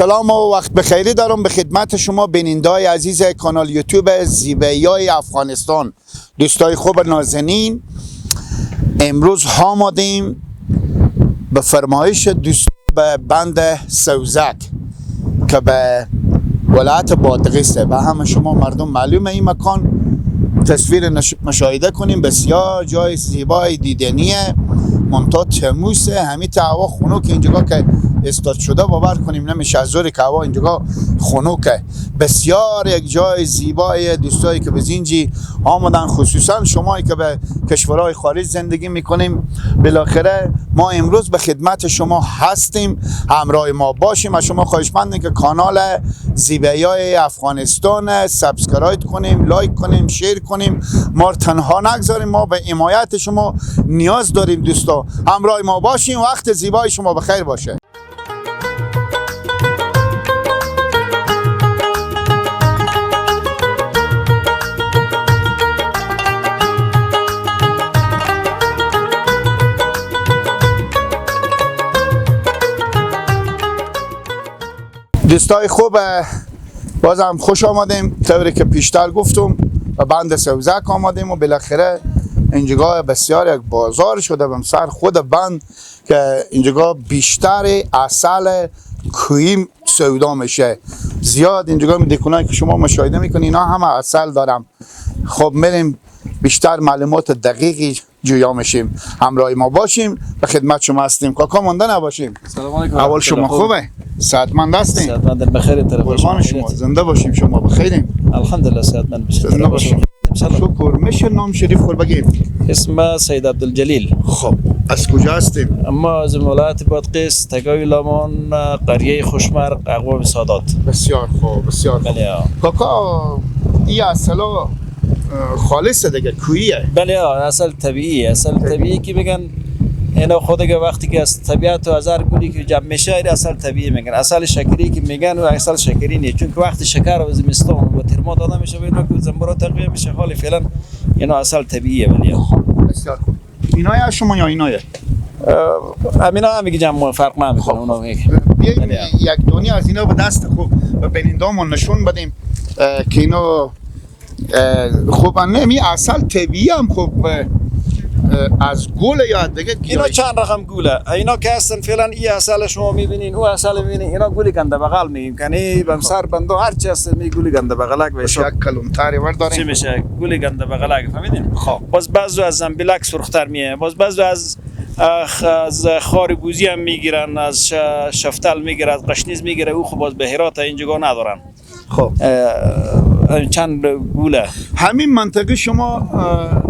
سلام و وقت بخیری دارم به خدمت شما بینندای عزیز کانال یوتیوب زیبایی افغانستان. دوستای خوب نازنین، امروز آمدیم به فرمایش دوست به بند سوزک که به ولایت بادغیس. به همه شما مردم معلومه این مکان، تصویر مشاهده کنیم، بسیار جای زیبای دیدنیه. منتها تموسه، همین تا هوا خنک اینجا که استاد شده باور کنیم نمیشه، از زور که هوا اینجا خنکه. بسیار یک جای زیبای، دوستایی که به زینجی آمدن، خصوصا شمایی که به کشورهای خارج زندگی میکنیم، بالاخره ما امروز به خدمت شما هستیم، همراه ما باشیم. از شما خواهشمندیم که کانال زیبایی افغانستان subscribe کنیم، like کنیم، share کنیم، ما رو تنها نگذاریم، ما به حمایت شما نیاز داریم. دوستا همراه ما باشیم، وقت زیبای شما بخیر باشه. دوستای خوب، بازم خوش آمدیم. طوری که پیشتر گفتم به بند سوزک آمدیم و بالاخره اینجا بسیار یک بازار شده بم سر خود بند که اینجا بیشتر عسل کوهی سودا میشه. زیاد اینجا دکونایی که شما مشاهده میکنید اینا همه عسل دارم. خب میریم بیشتر معلومات دقیقی جویا میشیم، همراه ما باشیم، به خدمت شما هستیم. کاکا مانده نباشیم. سلام علیکم. اول شما خوبه؟ صحتمند هستین؟ صحتمند بخیر. طرف قربان شما، زنده باشیم، شما بخیریم. الحمدلله صحتمند باشید، زنده باشیم. شکر. میشه نام شریف خور بگیم؟ اسم سید عبدالجلیل. خب از کجا هستیم؟ اما از ولایت بادغیس، تگاوی لامان، قریه خوشمرق، اقوام سادات. بسیار خوب، بسیار خوب. بله کاکا این اصلا خالصه دیگه، کوییه؟ بله اصل طبیعیه. اصل طبیعی که میگن اینا خود که وقتی که از طبیعت و از هر گلی که جمع میشه این اصل طبیعی میگن. اصل شکری که میگن و اصل شکری نیست، چون که وقتی شکر و زمستان و ترما داده میشه و اینا که زنبورا تقویه میشه، حال فعلا اینا اصل طبیعیه. ولی بسیار خوب. اینای شما یا اینای؟ امینا هم میگه جمع فرق نمیکنه. اونا میگه بیایم یک دونی از اینا به دست خوب به بینندامون نشون بدیم که اینا خوب نمی اصل طبیعی هم خوب از گل یا دیگه. اینا چند رقم گوله اینا که هستن فعلا. این عسل شما میبینین، او عسل میبینین، اینا گل گنده بغل میگیم کنی بم سر بندو هر چی هست می گل گنده بغلک به یک کلونتری ور داریم چی میشه گل گنده بغلک، فهمیدین؟ خب باز بعضی از زنبیلک سرختر میه، باز بعضی از خار بوزی هم میگیرن، از شفتل میگیره، از قشنیز میگیره. او خب باز به هرات اینجا ندارن. خب چند گوله همین منطقه شما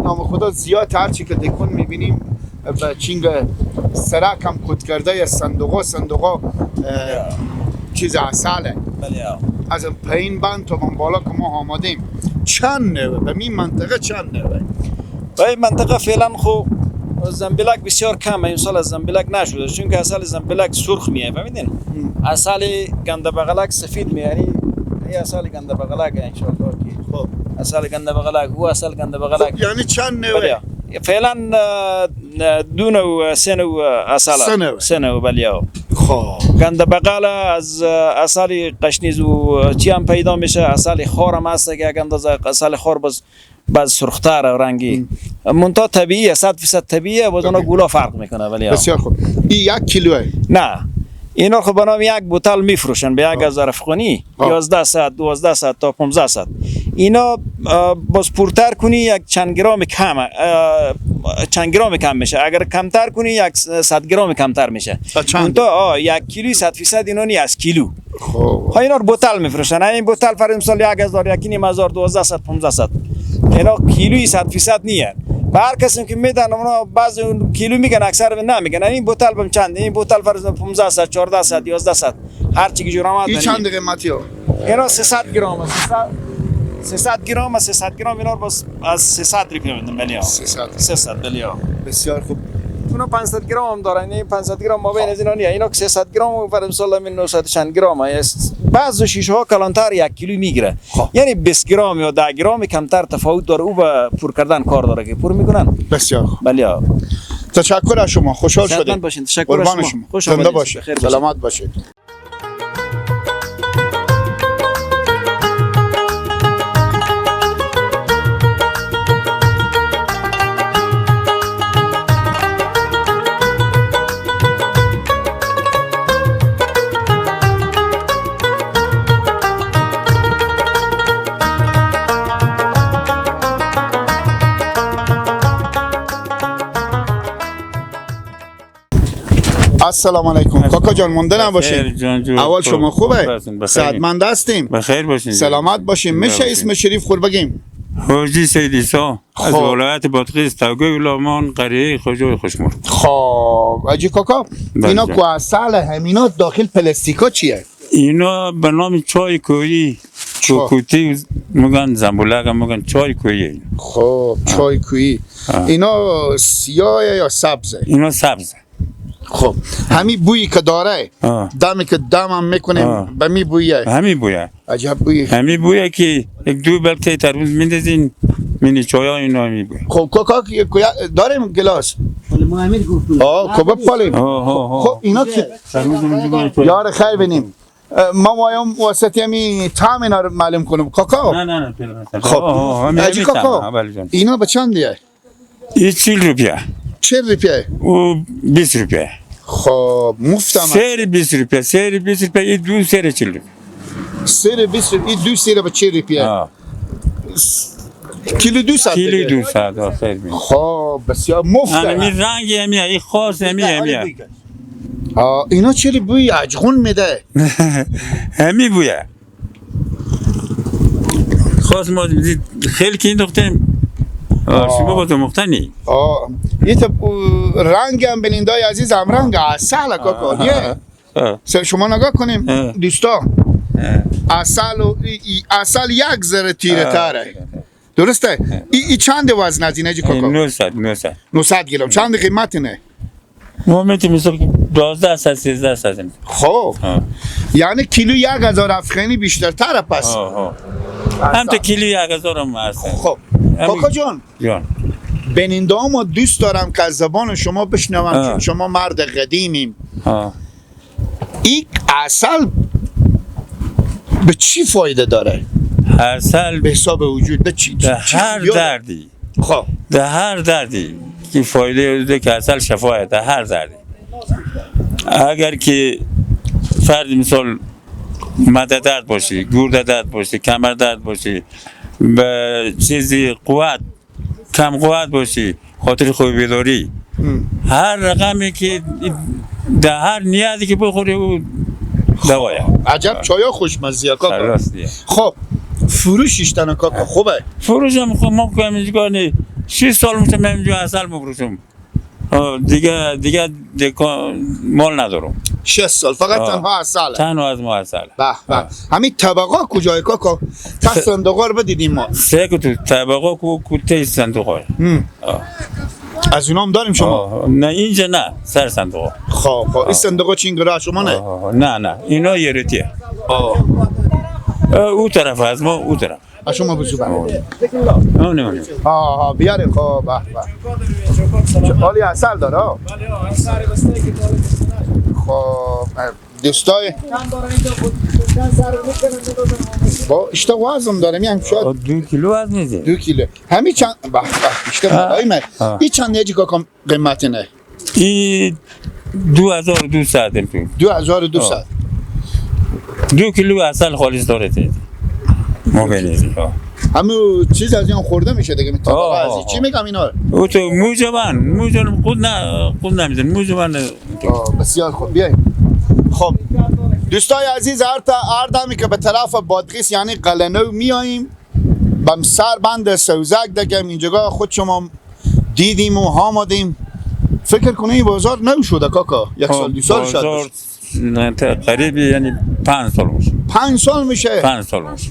نام خدا زیاد هرچی که دکون میبینیم به چینگ سرک هم کد کرده یا صندوقا چیز عسله. بله از پایین بند تا من بالا که ما آمادیم چند نوه به این منطقه چند نوه؟ به این منطقه فعلا خب زنبیلک بسیار کمه. این سال از زنبیلک نشده، چون که عسل زنبیلک سرخ میه، فهمیدین؟ عسل گنده بغلک سفید میه، یعنی این عسل گنده بغلک ان شاء الله که خب عسل گنده بغلک او عسل گنده بغلک. یعنی چند نوه؟ فعلا دو نوع سه نوع عسل، سه نوع. بله خب گنده بغل از عسل قشنیز و چی هم پیدا میشه، عسل خار هم هست که یک اندازه عسل خار باز سرختر رنگی، منتها طبیعیه، 100% طبیعیه، باز اونا گولا فرق میکنه. ولی بسیار خوب. این 1 کیلوه؟ نه اینا خب به نام یک بوتل میفروشن به 1000 افغانی، 1100 1200 تا 1500. اینا باز پرتر کنی یک چند گرم کم، چند گرم کم میشه، اگر کمتر کنی یک 100 گرم کمتر میشه. منتها 1 کیلو 100% اینا نی از کیلو. خب اینا رو بوتل میفروشن. این بوتل فرض مثال 1000 1500 1200 1500، اینا کیلوی 100% نیه. به هر کسی که میدن اونا بعضی اون کیلو میگن، اکثر نمیگن. این بوتل بم چند، این بوتل فرض 1500 1400 1100 هر چی که جور آمد. این چند قیمتیه؟ اینا 300 گرم، 300 گرم، 300 گرم اینا باز از 300 روپیه میدن. بله 300. بله بسیار خوب. اونا 500 گرم هم دارن. این 500 گرم ما بین از اینا نیه. اینا که 300 گرم فرض مثال 900 چند گرم است. بعضی شیشه ها کلانتر 1 کیلو میگیره، یعنی 20 گرم یا 10 گرم کمتر تفاوت داره. او به پر کردن کار داره که پر میکنن. بسیار خوب. بله تشکر از شما، خوشحال شدیم. باشین. تشکر از شما. زنده باشید، سلامت باشید. السلام علیکم کاکا جان، مونده نباشین. اول شما خوبه؟ صحتمند هستیم؟ بخیر باشین، سلامت باشیم. میشه اسم شریف خور بگیم؟ حاجی سید عیسی از ولایت بادغیس، توگه لامان، قریه خجوی خوشمرد. خب حاجی کاکا، اینا کو عسل همینا داخل پلاستیکا چیه؟ اینا به نام چای کویی، چوکوتی میگن، زنبولک میگن، چای کویی. خب چای کویی. اینا سیاه یا سبزه؟ اینا سبزه. خب همین بویی که داره، دمی که دم هم میکنیم به می بویه، همین بویه. عجب بویی. همین بویه که یک دو بلکه ترمز میندازین مینی چای ها اینا می بویه. خب کاکا داریم گلاس؟ آه خب پالیم. خب اینا که یار خیر بینیم، ما مایم واسطه همی طعم اینا رو معلوم کنم کاکا. نه نه نه. خب حاجی کاکا اینا به چندیه؟ این 40 روپیه. 40 روپیه؟ او 20 روپیه. خب مفتم. سیر 20 روپیه، سیر 20 روپیه، این دو سیر 40 روپیه. سیر 20 روپیه، این دو سیر به 40 روپیه. کیلو 200. کیلو 200 خیر می. خب بسیار مفته. همین رنگ همیه، این خاص همیه همیه. اینا چرا بوی عجغون میده؟ همی بویه. خاص ما خیلی که این دختیم شما با تو مختنی. یه تا رنگ هم بینندای عزیز هم رنگ عسل کاکا. یه شما نگاه کنیم دوستا، عسل و عسل یک ذره تیره تره. درسته؟ ای چند وزن از اینه کاکا؟ 900. 900 گرم. چند قیمت اینه؟ ما میتونیم مثل 12 صد 13 صد. خب یعنی کیلو 1000 افغانی بیشتر تره پس. هم تا کیلو 1000 هم هست. خب کاکا جان، بیننده ما دوست دارم که از زبان شما بشنوم، چون شما مرد قدیمیم. این عسل به چی فایده داره؟ عسل به حساب وجود به چی؟ به هر دردی. خب به هر دردی که فایده ده که عسل شفایه، در هر دردی. اگر که فرد مثال مده درد باشی، گرده درد باشی، کمر درد باشی، به چیزی قوت کم قوت باشی، خاطر خوبی بیداری، هر رقمی که در هر نیازی که بخوری او دوایه. عجب چایا خوشمزه کاکا. خب فروشش تنها کاکا خوبه؟ فروش هم خب ما که اینجا 6 سال میشه من اینجا عسل مفروشم. دیگه مال ندارم. 6 سال فقط تنها عسل. تنها از ما عسل. به به. همین طبقا کجای کاکا؟ تا صندوقا رو بدیدیم ما. سه تو طبقا کو ته صندوقا. از اونام هم داریم شما؟ نه اینجا نه، سر صندوقا. خب خب این صندوقا چی اینگره شما نه؟ نه نه اینا یریتیه. او طرف از ما او طرف. شما بزو برید. نه. آها بیاریم. خب به به. حالی عسل داره؟ بله عسل بسته که خب دوستای با اشتا وزن دارم یعنی شاید 2 کیلو وزن نیست. 2 کیلو همین چند به به اشتا ملایمه. این چند یه کاکا قیمت نه؟ این 2200. 2200. 2 کیلو عسل خالص داره. موبایل همون چیز از این خورده میشه دیگه. طبقه از چی میگم اینا او تو موجبان موجبان خود نه خود نمیزن موجبان. بسیار خوب بیاین. خب دوستای عزیز، هر دمی که به طرف بادغیس یعنی قلنو میاییم بم سر بند سوزک دیگه اینجا خود شما دیدیم و آمدیم. فکر کنی این بازار نو شده کاکا؟ یک سال دو سال شد. قریب یعنی 5 سال میشه. 5 سال میشه؟ 5 سال میشه.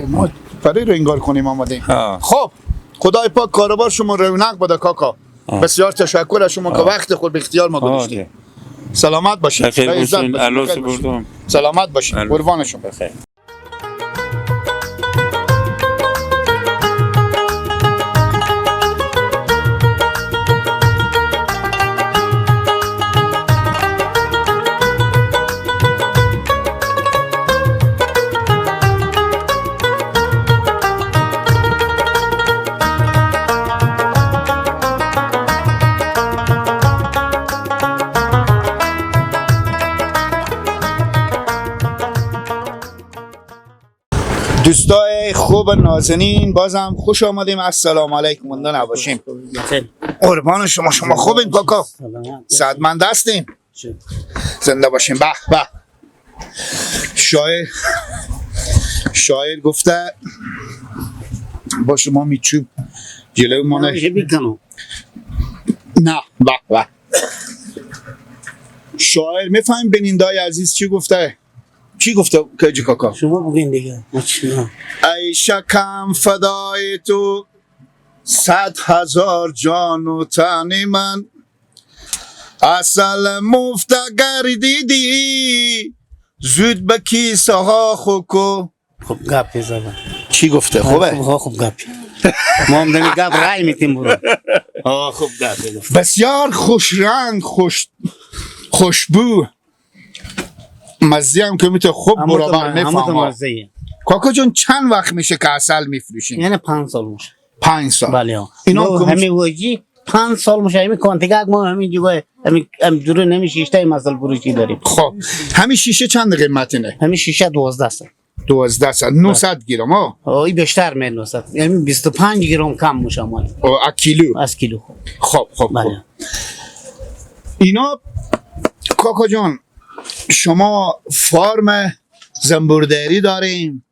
ما برای رو انگار کنیم آمدیم. خب خدای پاک کاروبار شما رونق بده کاکا. بسیار تشکر از شما که وقت خود به اختیار ما گذاشتید. سلامت باشید. سلامت باشید. قربان شما. دوستای خوب نازنین، بازم خوش آمدیم. السلام علیکم. مونده نباشیم. قربان شما، شما خوبین کاکا؟ صحتمند هستین؟ زنده باشین. به به. شاعر گفته با شما میچوب جلو مانه نه. به به. شاعر میفهمیم بینندای عزیز چی گفته؟ چی گفته کجی کاکا؟ شما بگین دیگه. ای شکم فدای تو 100,000 جان و تن من، اصل مفت گردیدی زود به کیسه ها خوکو. خب گپ زدن. چی گفته؟ خوبه؟ خوب گپ. ما هم دمی گپ رای میتیم برو. خوب گپ. بسیار خوش رنگ، خوشبو، مزه هم که میته خوب برابر میفهمم. کاکا جون چند وقت میشه که عسل میفروشین؟ یعنی 5 سال میشه. 5 سال. بله. اینا همین وجی 5 سال میشه. همین کانتگاک ما همین جگاه همین دور نمی شیشه عسل فروشی داریم. خب همین شیشه چند قیمتینه؟ همین شیشه 1200. 1200 900 گرم ها؟ این بیشتر می 900، یعنی 25 گرم کم میشه مال. از کیلو؟ از کیلو. خب خب. بله. اینا کاکا جان شما فارم زنبورداری داریم،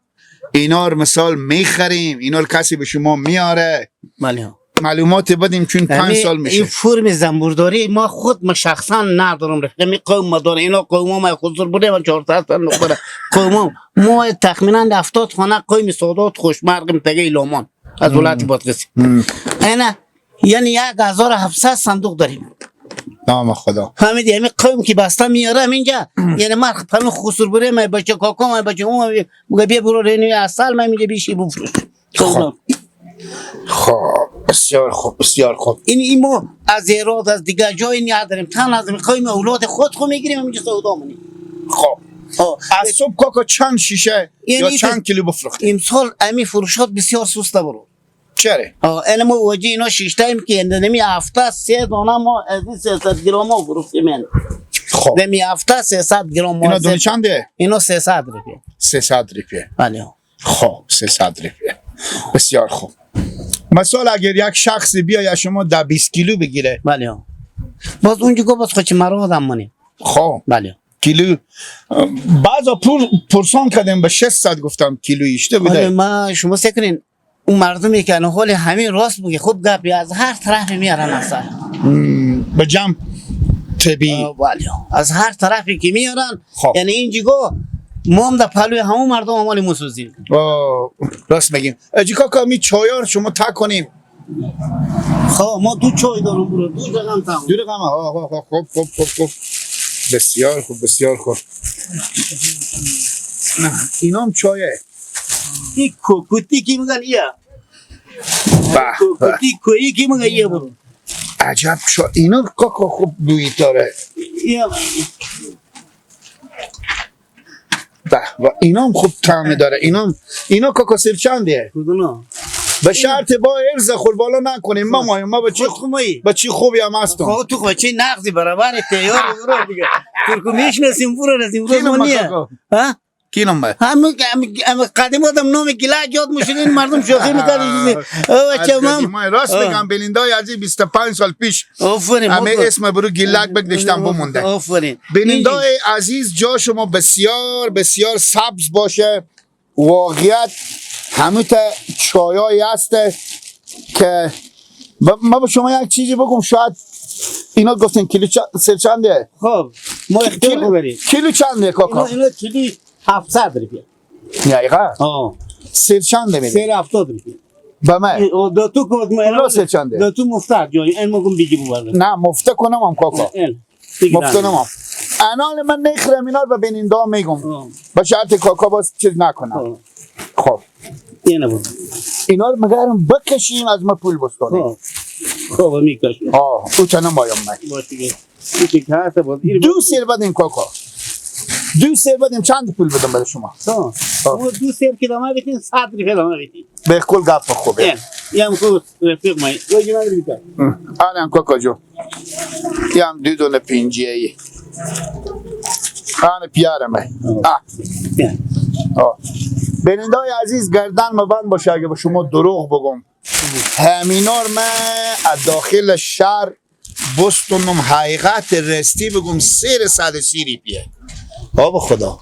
اینا رو مثال میخریم، اینا رو کسی به شما میاره؟ بله. معلومات بدیم چون 5 سال میشه. این فرم زنبورداری ما خود ما شخصا ندارم، رقمی قوم ما داره، اینا قوم ما خود بوده من 400 تا نقطه قوم ما تخمینا 70 خانه قوم سادات خوشمرگ تگه لامان از ولایت بادغیس. اینا یعنی 1700 صندوق داریم. نام خدا. فهمیدی؟ همین قوم که بسته میاره اینجا، یعنی من همین خسر بره ما بچه کاکا ما بچه اون میگه بیا برو رینی عسل ما میگه بیشی بفروش. خب خب بسیار خوب، بسیار خوب. این ما از ایراد از دیگر جای نداریم، تن از قوم اولاد خود خو میگیریم اینجا سودا مونیم. خب از صبح کاکا چند شیشه یا چند کیلو بفروختیم؟ امسال امی فروشات بسیار سسته برو. چرا؟ این ما وجه اینا شیشتایم که نمی هفته 3 دانه ما از این 300 گرم ما فروختیم. خب نمی هفته 300 گرم ما. اینا دونه چنده؟ اینا 300 روپیه. 300 روپیه. بله. خب 300 روپیه. بسیار خوب. مثلا اگر یک شخصی بیاید شما 20 کیلو بگیره. بله. باز اونجا گفت باز خود مرا آدم مانی. خب. بله. کیلو بعضا پرسان کردیم به 600 گفتم کیلو ایشته بوده. ما شما سکرین کنین اون مردمی که حال همین راست بگه خوب گپی از هر طرفی میارن اصلا به جمع طبیعی. بله از هر طرفی که میارن. خب. یعنی اینجا ما هم در پلوی همون مردم امال مسوزیم. راست میگیم. اجی کاکا می چایار شما تک کنیم. خب ما 2 چای دارم برو 2 رقم تمام. 2 رقم. خب خب خب خب بسیار خوب، بسیار خوب. نه اینام چایه. این کوکوتی کی میگن یا کوکوتی کویی کی میگن یا برو. عجب چای اینا کاکا خوب بویی داره. به و اینا هم خوب طعم داره. اینا کاکا سیر چنده؟ کدوم؟ به شرط با ارز خور بالا نکنیم. ما ما با چی خوبی هم هستم. خب تو خب چی نقضی برابر تیار برو دیگه. ترکو میشناسیم برو رسیم برو مونیه. ها؟ کی نام به؟ هم قدیم آدم نام گیلک یاد میشد مردم شوخی میکرد. او چه ما راست میگم بلندای از 25 سال پیش. آفرین. همه اسم برو گیلک بگذاشتم بمونده. آفرین. بلندای عزیز جا شما بسیار بسیار سبز باشه. واقعیت همه تا چایایی هست که ما به شما یک چیزی بگم. شاید اینا گفتین کیلو سر چنده؟ خب ما اختیار ببریم. کیلو چنده کاکا؟ اینا کیلو 700 روپیه. نه سر چنده میدی؟ سر 70 روپیه. به من؟ دو تو کد اینا سر چنده؟ دو تو مفته جای این مگم بیگی ببرم. نه مفته کنم هم کاکا. مفته نمام. الان من نخرم اینا رو به بیننده میگم. با شرط کاکا باز چیز نکنم. خب اینا بود. اینا رو مگرم بکشیم از ما پول بستانیم. خب میکشیم. او چنم بایم من. 2 سیر بدیم کاکا. 2 سیر بدیم چند پول بدم برای شما؟ ما 2 سیر که دامه بیتین 100 روپیه دامه بیتین. به کل گپ خوبه. یه هم خوب رفیق مایی. آره کاکا جو. یه هم 2 دونه پینجیه ای. آره پیارمه. آه. بینندای عزیز گردن مبند باشه اگه به شما دروغ بگم. همینار من از داخل شهر بستونم حقیقت رستی بگم 330 ریپیه. آب خدا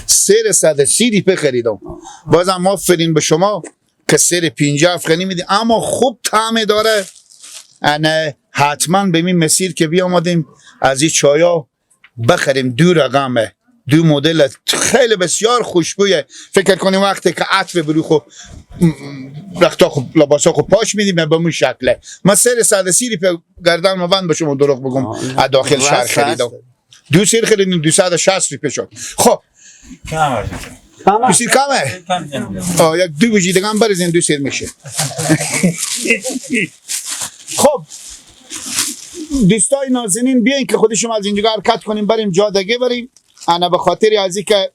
330 ریپه خریدم. بازم آفرین به شما که 350 افغانی میدی، اما خوب طعم داره. انه حتما به این مسیر که بیامدیم از این چایا بخریم. دو رقمه، دو مدل، خیلی بسیار خوشبویه. فکر کنیم وقتی که عطر برو خو رختا خو لباسا خو پاش میدیم به اون شکله. من 330 ریپه گردن مبند به شما دروغ بگم از داخل شهر خریدم. دو سیر خریدیم 260 ریپه شد. خب دو سیر کمه؟ یک دو بجی دیگه هم برزین دو سیر میشه. خب دوستای نازنین بیاین که خودشون از اینجا حرکت کنیم بریم جا دیگه بریم. انا به خاطر از اینکه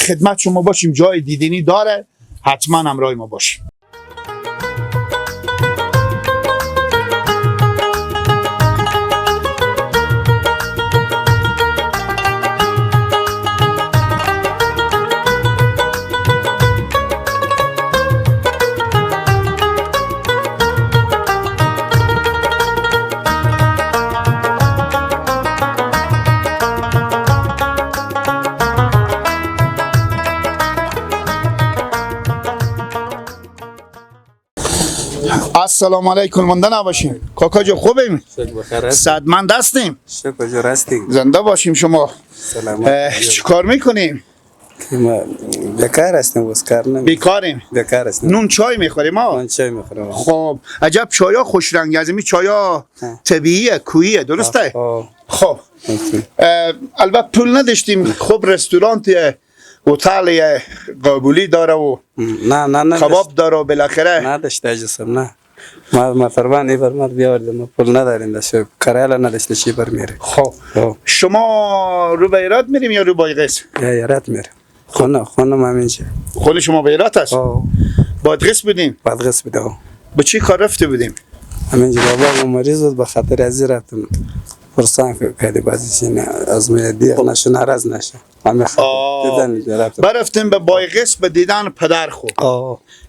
خدمت شما باشیم، جای دیدنی داره، حتما همراه ما باشیم. السلام علیکم، مونده نباشیم کاکا جو، خوبیم؟ صدمند هستیم، شکر جور هستیم، زنده باشیم. شما سلامت. چیکار میکنیم؟ ما بیکار هستیم، بس کار نمی بیکاریم، بیکار هستیم. نون چای میخوریم ما؟ نون چای میخوریم. خب عجب چایا خوش رنگ، از این چایا طبیعیه، کوییه، درسته؟ خب البته پول نداشتیم. خب رستوران هتل قابلی داره و نه نه نه کباب داره و بالاخره نداشته جسم. نه ما فرمان ای بر ما بیاورد، ما پول نداریم، داشت کراله نداشته چی بر میره. خب شما رو به ایراد میریم یا رو بایغس؟ یا ایراد میریم. خونه ما همینجا. خونه شما به ایراد هست؟ بادغیس بودیم؟ بادغیس بودیم. به چی کار رفته بودیم؟ همینجا بابا مریض بود، به خاطر از رفتم پرسان کردی بازی از می دیغ نشه ناراض نشه. برفتیم به بایغس به دیدن پدر خود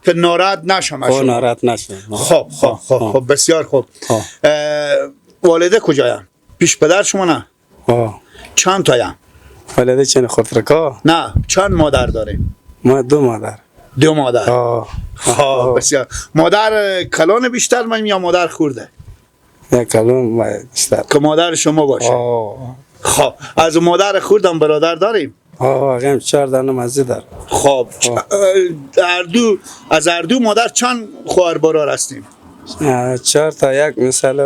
که ناراحت نشم. ناراحت نشم. خب خب خب خب بسیار خوب. والده کجایم؟ پیش پدر شما نه؟ چند تایم؟ والده چند خودرکا؟ نه چند مادر داریم؟ ما دو مادر. دو مادر. خب بسیار. مادر کلان بیشتر من یا مادر خورده؟ نه کلان بیشتر. که مادر شما باشه. خب از مادر خوردم برادر داریم؟ آقا 4 دانه مزه دار. خب از اردو مادر چند خواهر برادر هستیم؟ 4 تا یک مثال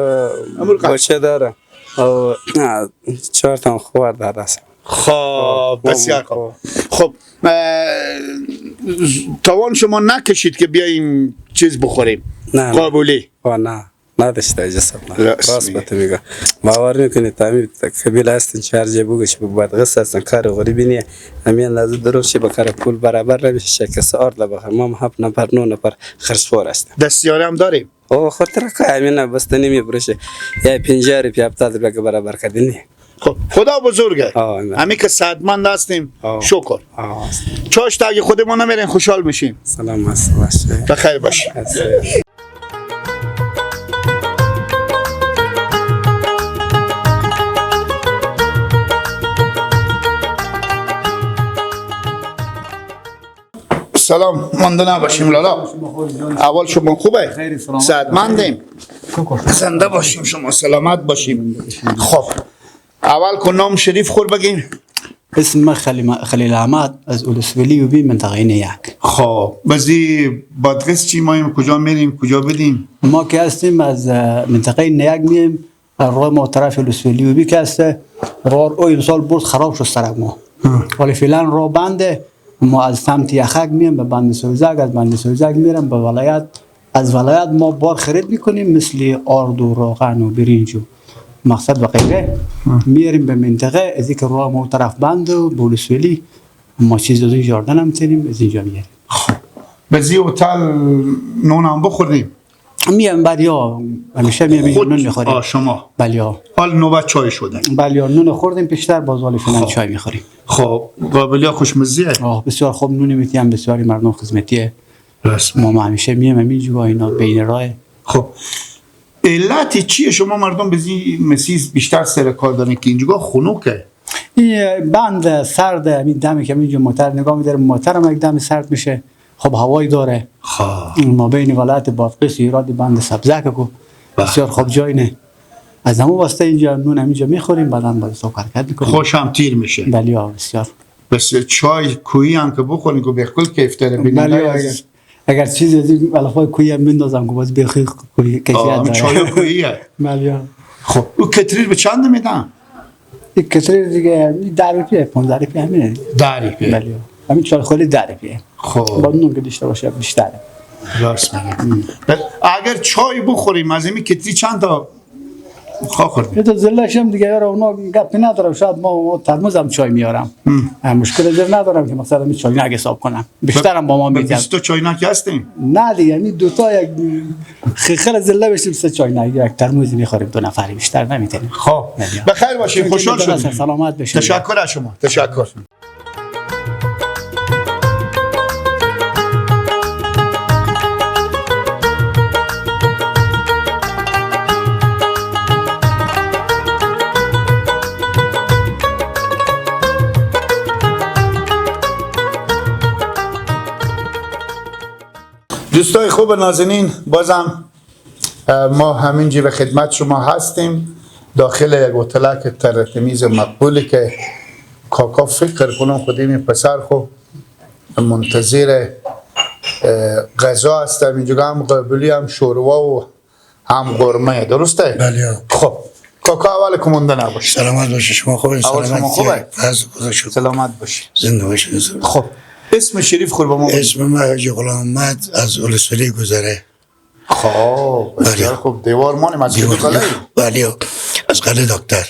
بچه داره و 4 تا خواهر داره است. خب بسیار خوب. خب توان شما نکشید که بیاییم چیز بخوریم؟ نه قابلی؟ نه نداشته جسم. راست به تو میگم، باور میکنی تامی قبیله هستن چهار جای بگو چه بادغیس هستن، کار غریبی نیه. همین اندازه درون چه به کار پول برابر نمیشه که کس آرد بخر. ما هم 7 نفر 9 نفر خرسوار هستیم. دستیاری هم داریم. او خاطر که همین بستنی میبرشه یا 50 روپیه 70 روپیه برابر کردنی. خب خدا بزرگه، همین که صدمند هستیم شکر. چاشت اگه خودمون نمیرین خوشحال میشیم. سلام است، بخیر باشی. سلام، مانده نباشیم لالا. اول شما خوبه؟ صحتمندیم، زنده باشیم، شما سلامت باشیم. خب اول که نام شریف خور بگیم. اسم من خلیل احمد از اولسولی و بی منطقه نیک. خب بازی بادغیس چی مایم؟ کجا میریم؟ کجا بدیم؟ ما که هستیم از منطقه نیک میم، راه ما طرف اولسولی و بی که هست راه او امسال برد خراب شد سرک ما، ولی فعلا راه بنده. ما از سمت یخک میم به بند سوزک، از بند سوزک میرم به ولایت، از ولایت ما بار خرید میکنیم مثل آرد و روغن و برنج و مقصد و غیره، میاریم به منطقه. از اینکه راه ما طرف بند و بولسولی ما چیز از اینجا آردن هم تنیم از اینجا میاریم. خب بزی هتل نون هم بخوردیم؟ میم بریا همیشه میم نون میخوریم. شما؟ بله. حال نوبت چای شده. بله نون خوردیم پیشتر، باز حال فعلا چای میخوریم. خب قابلی خوشمزه؟ بسیار خوب نون میتیم، بسیاری مردم خدمتیه. راست. ما همیشه میم همینجا اینا بین راه. خب علت چیه شما مردم به مسیح بیشتر سر کار دارین که اینجا خنوکه؟ این بند سرد، این دمی که اینجا موتر نگاه میداره، موتر هم یک دم سرد میشه. خب هوایی داره. خب ما بین ولایت بادغیس و ایراد بند سبزک کو بسیار خوب جای نه. از همون واسطه اینجا نون همینجا میخوریم، بعدا باز صبح حرکت میکنیم. خوش هم تیر میشه. بله بسیار. بس چای کویی هم که بخورین که بالکل کیف داره. بله اگر چیزی از این علفای کویی هم بندازم که باز بخی کیفیت داره. چای کوییه. بله. خب او کتریر به چند میدن؟ این کتریر دیگه 10 روپیه 15 روپیه همینه. 10 روپیه. بله. همین چای خالی 10 روپیه. خب با نون که داشته باشه بیشتره. راست میگه. اگر چای بخوریم از این کتری چند تا خوردیم؟ یه تا زلش هم دیگه یارو اونا گپی ندارم، شاید ما ترمز هم چای میارم. مشکل زیر ندارم که مثلا می چای نگ حساب کنم. بیشترم با ما میگم. 20 تا چای نگ هستیم؟ نه دیگه یعنی دو تا یک خیلی زله بشیم سه چای نگ یک ترمز میخوریم، دو نفری بیشتر نمیتونیم. خب بخیر باشید، خوشحال شدیم. سلامت باشید. تشکر از شما. تشکر. دوستای خوب نازنین، بازم ما همینجی به خدمت شما هستیم داخل یک هتل که ترتمیز مقبولی که کاکا فکر کنم خودیم پسر خو منتظر غذا هستم. اینجا هم قابلی هم شوروا و هم قرمه، درسته؟ بله. خب کاکا اول کمونده نباشه. سلامت باشه. شما خوبه؟ سلامت خوبه؟ سلامت باشه. زنده باشید. خب اسم شریف خور با ما. اسم من حاجی غلام احمد از ولسوالی گذره. خب بسیار خوب. دیوار مانیم از قلعه؟ بله از قلعه دکتر.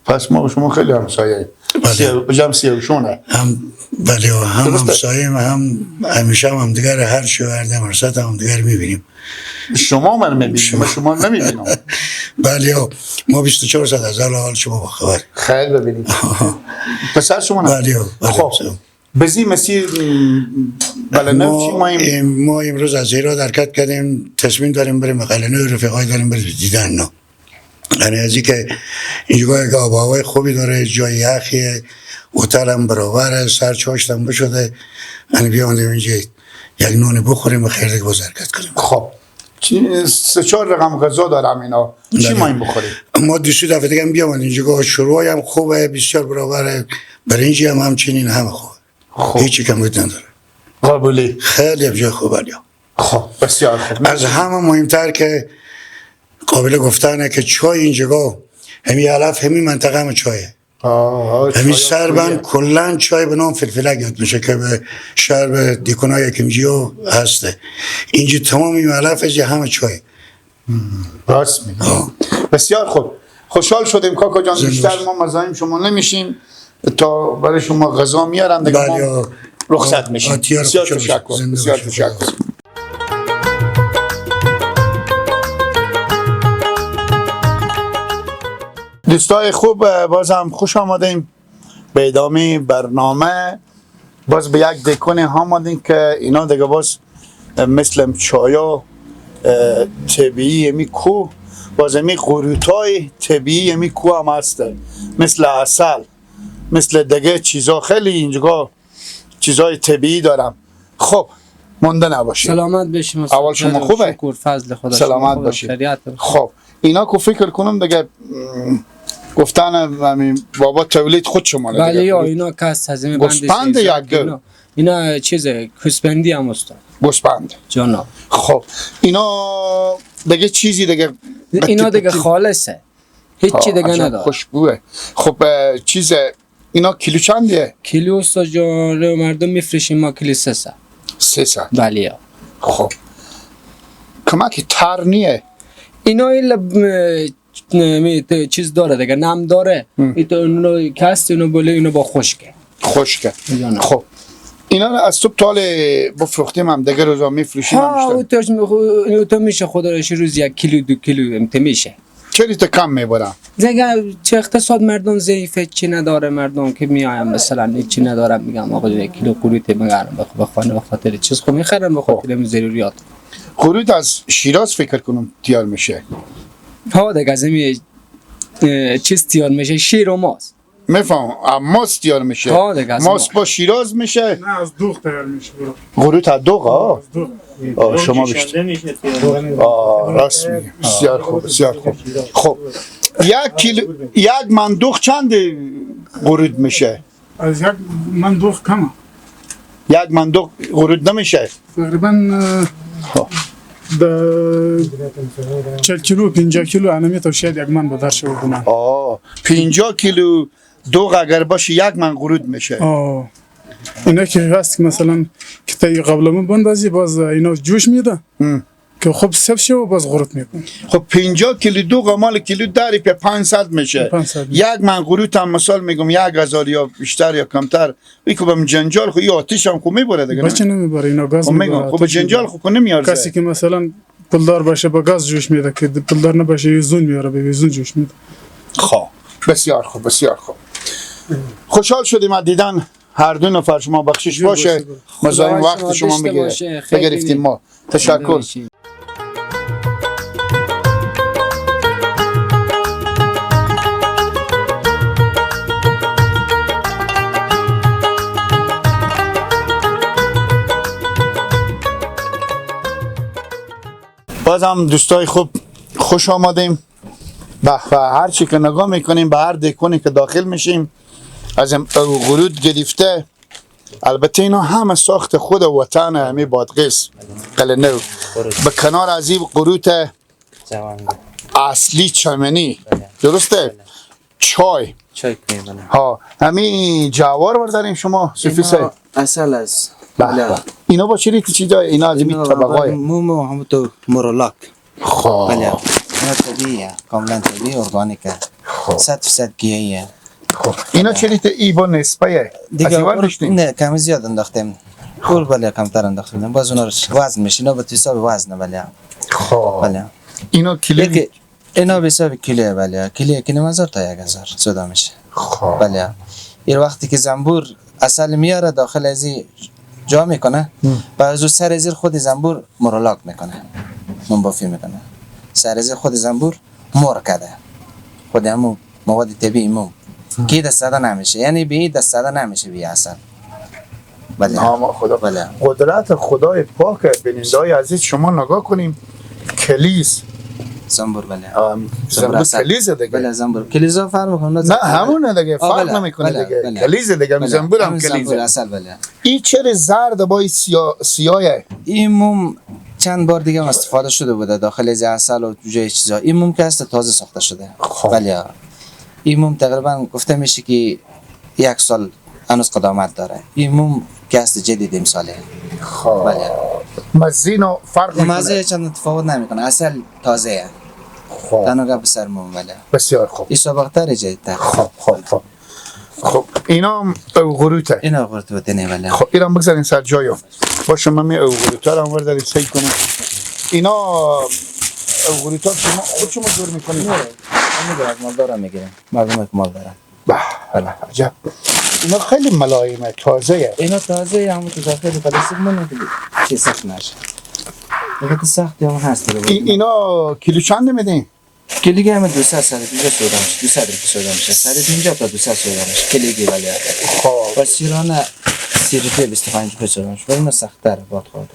پس ما با شما خیلی همسایه ایم. بجام سیوشونه هم. بله هم همسایه هم همیشه هم دیگر هر شو هر دم فرصت هم دیگر میبینیم. شما من میبینیم، ما شما نمیبینم. بله ما 24 ساعت از حال شما با خبر. خیر ببینید. پسر شما نه؟ بله. خب بزی مسیر بله نه ما امروز از هرات حرکت کردیم، تصمیم داریم بریم قلعه رفیقای داریم بریم دیدن نه. یعنی از اینکه اینجا یک آب و هوای خوبی داره، جای یخیه، هتل هم برابره، سر چاشتم بشده، یعنی بیامدیم اینجا یک نون بخوریم و خیر دیگه باز حرکت کنیم. خب 3-4 رقم غذا دارم اینا، چی ما این بخوریم؟ ما 2 دفعه دیگه هم بیامدیم اینجا، شروع هم خوبه، بسیار برابره، برنجی هم همچنین هم خوبه. خب هیچی کمبود نداره. قابلی خیلی جای خوبه. خب بسیار خوب. از همه مهمتر که قابل گفتنه که چای اینجا همین علف همین منطقه هم چایه. همین سربند کلا چای به نام فلفلک یاد میشه که به شهر به دیکنای کمجیو هسته. اینجا تمام این علف همه چای. راست میگی. بسیار خوب. خوشحال شدیم کاکا جان. بیشتر ما مزاحم شما نمیشیم تا برای شما غذا میارن دیگه، ما رخصت میشیم. بسیار تشکر. بسیار تشکر. دوستای خوب بازم خوش آمدیم به ادامه برنامه. باز به یک دکون آمدیم که اینا دیگه باز مثل چایا طبیعی می کو، باز می قروتای طبیعی می کو هم هسته، مثل عسل، مثل دیگه چیزا. خیلی اینجا چیزای طبیعی دارم. خب مونده نباشید. سلامت باشیم. اول شما خوبه؟ شکر فضل خدا. سلامت باشید. خب اینا کو فکر کنم دیگه گفتن همین بابا تولید خود شما. بله یا اینا کس هزینه بند گوسپند یک اینا چیزه گوسپندی هم استاد. گوسپند جانا. خب اینا دیگه چیزی دیگه اینا دیگه خالصه، هیچ دیگه نداره. خوشبوه. خب چیز اینا کیلو چنده؟ کیلو استاد جان مردم میفروشیم ما کیلو 300. 300. بله. خب کمک تر نیه اینا؟ این چیز داره دیگه، نم داره. اینو کست اینو بله اینو با خشکه. خشکه. خب اینا رو از صبح تا بفروختیم هم دیگه روزا میفروشیم. ها او میشه خدا رو روز 1 کیلو 2 کیلو امت میشه. چرا تا کم میبرم؟ دیگه چه اقتصاد مردم ضعیفه، چی نداره مردم که میایم مثلا چی ندارم میگم آقا 1 کیلو قروت بگرم به خانه به خاطر چیز خو میخرم به خاطر ضروریات. قروت از شیراز فکر کنم تیار میشه. ها دیگه از این چیز تیار میشه، شیر و ماست. میفهم ماست تیار میشه. ماست با شیراز میشه؟ نه از دوغ تیار میشه. قروت از دوغ؟ ها شما بیشتر. راست میگه. بسیار خوب بسیار خوب. خب 1 کیلو 1 من دوغ چند قروت میشه؟ از 1 من دوغ کمه. 1 من دوغ قروت نمیشه؟ تقریبا 40 کیلو 50 کیلو انمی شاید 1 من بدر شو کنم. 50 کیلو دوغ اگر باشه 1 من قروت میشه. اینا که هست که مثلا که تای قابلمه بندازی باز اینا جوش میده که خب سب شه و باز قروت میکنه. خب 50 کیلو دوغ مال کیلو داری په 500 میشه. 1 من قروت هم مثال میگم 1000 یا بیشتر یا کمتر. ای که بم جنجال خو ای آتش هم خو میبره دیگه. بچه نمیبره اینا گاز میبره. خب جنجال خو نمیارزه. کسی که مثلا پولدار باشه با گاز جوش میده، که پولدار نباشه یزون میاره به یزون جوش میده. خب بسیار خوب بسیار خوب. خوشحال شدیم از دیدن هر دو نفر. شما بخشش باشه مزاحم وقت شما بگرفتیم ما. تشکر. بازم دوستای خوب خوش آمدیم. به هر چی که نگاه میکنیم به هر دکونی که داخل میشیم از غرود گرفته، البته اینا همه ساخت خود وطن همه بادغیس قلعه‌نو. به کنار از این قروت اصلی چمنی درسته؟ چای ها همین جوار برداریم شما صوفی صاحب. اصل از اینا با چه ریتی چیزای اینا از این طبقای موم و هم تو مورولاک. خب بله اینا طبیعیه، کاملا طبیعی ارگانیکه، 100% گیاهیه. خب اینا چه ریت ای با نسبه دیگه؟ نه کمی زیاد انداختیم. خب بله کمتر انداختیم. باز اونا رو وزن میشه، اینا به حساب وزن. بله خب بله اینا کیلو، اینا به حساب کیلو. بله کیلو 1000 تا 1000 سودا میشه. خب بله این وقتی که زنبور عسل میاره داخل از جا میکنه و از سر زیر خود زنبور مورولاک میکنه، منبافی میکنه. سر زیر خود زنبور مور کرده، خود همون مواد طبیعی موم که دست زده نمیشه، یعنی به دست زده نمیشه به عسل. بله نام خدا. بله قدرت خدای پاک. بینندای عزیز شما نگاه کنیم کلیز زنبور. بله زنبور کلیز دیگه. بله زنبور کلیزا فرق میکنه. نه همونه دیگه، فرق نمیکنه دیگه. کلیز دیگه، زنبور هم کلیزه. اصل بله. این چرا زرد با سیاه؟ این موم چند بار دیگه استفاده شده بوده داخل از عسل و جای چیزا. این موم که هست تازه ساخته شده. بله این موم تقریبا گفته میشه که 1 سال هنوز قدامت داره. این موم که هست جدید امساله. خب بله مزه اینا فرق میکنه؟ مزه چند تفاوت نمیکنه، عسل تازه. خب تنها گپ سر موم. بله بسیار خوب. این سابق‌تر جدیدتر. خب خب خب خب اینا هم قروته. اینا قروته بتنه. بله خب اینا بگذارین سر جایو باشه. من می قروته رو هم داریم سعی کنیم. اینا قروته شما خود شما جور میکنید؟ نه میگیرم از مالدارم میگیرم، مردم که مال دارن. بله عجب. اینا خیلی ملایمه، تازه. اینا تازه، همون تو داخل پلاستیک مونه که چه سخت نشه. دیگه سخت هم هست. اینا کیلو چند میدین؟ کیلوگی هم 200 150 سودا میشه، 200 روپیه سودا میشه، 150 تا 200 سودا میشه کیلوگی. بله خب و سیرانه 30 روپیه 25 روپیه سودا میشه، ولی اینا سخت‌تره باد خورده.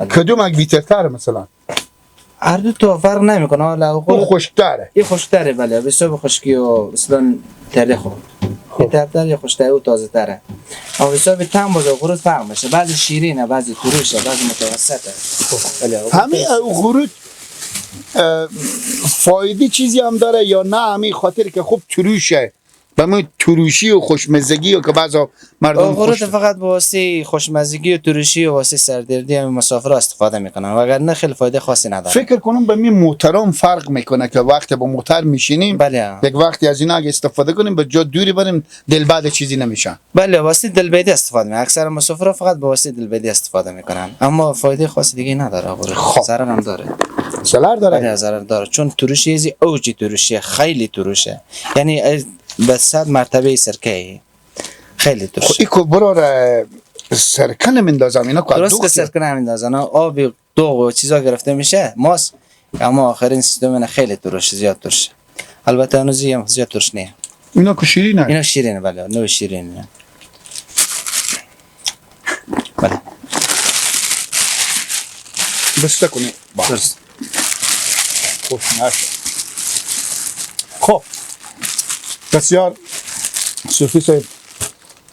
کدوم اگ بیترتره مثلا؟ هر دو تا فرق نمیکنه. حالا اون خشک‌تره. این خشک‌تره. بله به حساب خشکی و مثلا تره خورد. این ترتر یا خشک‌تره و تازه تره. اما به حساب طعم باز قروت فرق میشه، بعضی شیرینه، بعضی ترشه، بعضی متوسطه. بله همین قروت فایده چیزی هم داره یا نه؟ همین خاطر که خوب تروشه به مو تروشی و خوشمزگی و که بعضا مردم قروت فقط به واسه خوشمزگی و تروشی و واسه سردردی هم مسافرها استفاده میکنن، وگرنه خیلی فایده خاصی نداره. فکر کنم به می موترام فرق میکنه که وقتی با موتر میشینیم، بله، یک وقتی از اینا اگه استفاده کنیم به جا دوری بریم دل بعد چیزی نمیشه. بله، واسه دلبیدی استفاده میکنن. اکثر مسافرها فقط به واسه دلبیدی استفاده میکنن، اما فایده خاصی دیگه نداره. قروت ضرر هم داره. ضرر داره؟ بله ضرر داره، چون تروشی از اوج تروشی، خیلی تروشه، یعنی به 100 مرتبه سرکه، خیلی ترشه. خب ایکو برار سرکه نمیندازم اینا، درست که سرکه نمیندازن، آب دوغ و چیزا گرفته میشه ماست، اما آخرین سیستم خیلی ترش، زیاد ترشه. البته هنوز زیاد ترش نیست. اینا که شیرینه. اینا شیرینه، بله، نوع شیرینه. بله بسته کنی. درست. خوش نشه. خب بسیار صوفی صاحب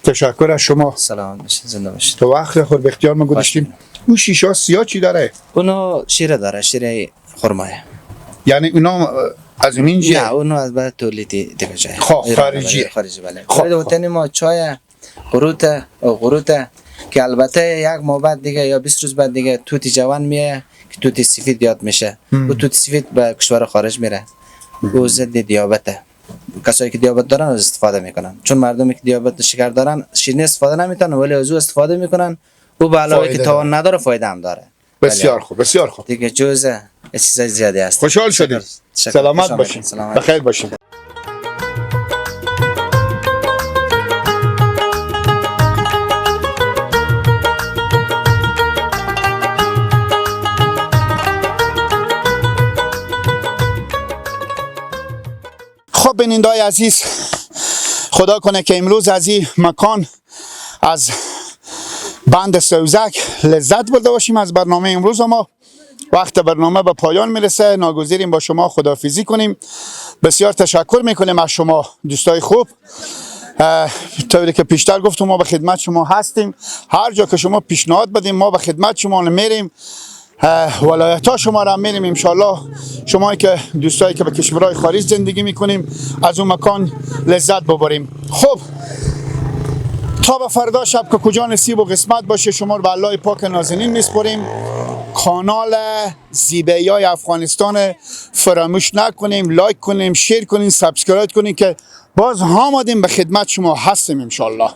تشکر از شما. سلامت باشید، زنده باشید. تو وقت خود به اختیار ما گذاشتیم. اون شیشه سیاه چی داره؟ اونو شیره داره، شیره خرماه. یعنی اونا از اینجا؟ نه، اونو از بعد تولیدی دیگه جای. خب خارجی. خارجی بله. خب وطن ما چای قروت او قروت که البته یک ماه بعد دیگه یا 20 روز بعد دیگه توتی جوان میه که توتی سفید یاد میشه. او توتی سفید به کشور خارج میره. او ضد دیابته. کسایی که دیابت دارن از استفاده میکنن، چون مردمی که دیابت شکر دارن شیرینی استفاده نمیتونن، ولی از او استفاده میکنن. او به علاوه که توان نداره فایده هم داره. بسیار خوب، بسیار خوب. دیگه جزء چیزای زیادی هست. خوشحال شدیم. سلامت باشین. بخیر باشین. خب بیننده‌های عزیز، خدا کنه که امروز از این مکان، از بند سوزک لذت برده باشیم از برنامه امروز. ما وقت برنامه به پایان میرسه، ناگزیریم با شما خداحافظی کنیم. بسیار تشکر میکنیم از شما دوستای خوب. طوری که پیشتر گفتم ما به خدمت شما هستیم، هر جا که شما پیشنهاد بدیم ما به خدمت شما میریم، ولایت ها شما را میریم انشالله. شما که دوستایی که به کشورهای خارج زندگی میکنیم از اون مکان لذت ببریم. خب تا به فردا شب که کجا نصیب و قسمت باشه، شما رو به الله پاک نازنین میسپریم. کانال زیبایی افغانستان فراموش نکنیم، like کنیم، share کنیم، subscribe کنیم که باز آمدیم به خدمت شما هستیم انشالله.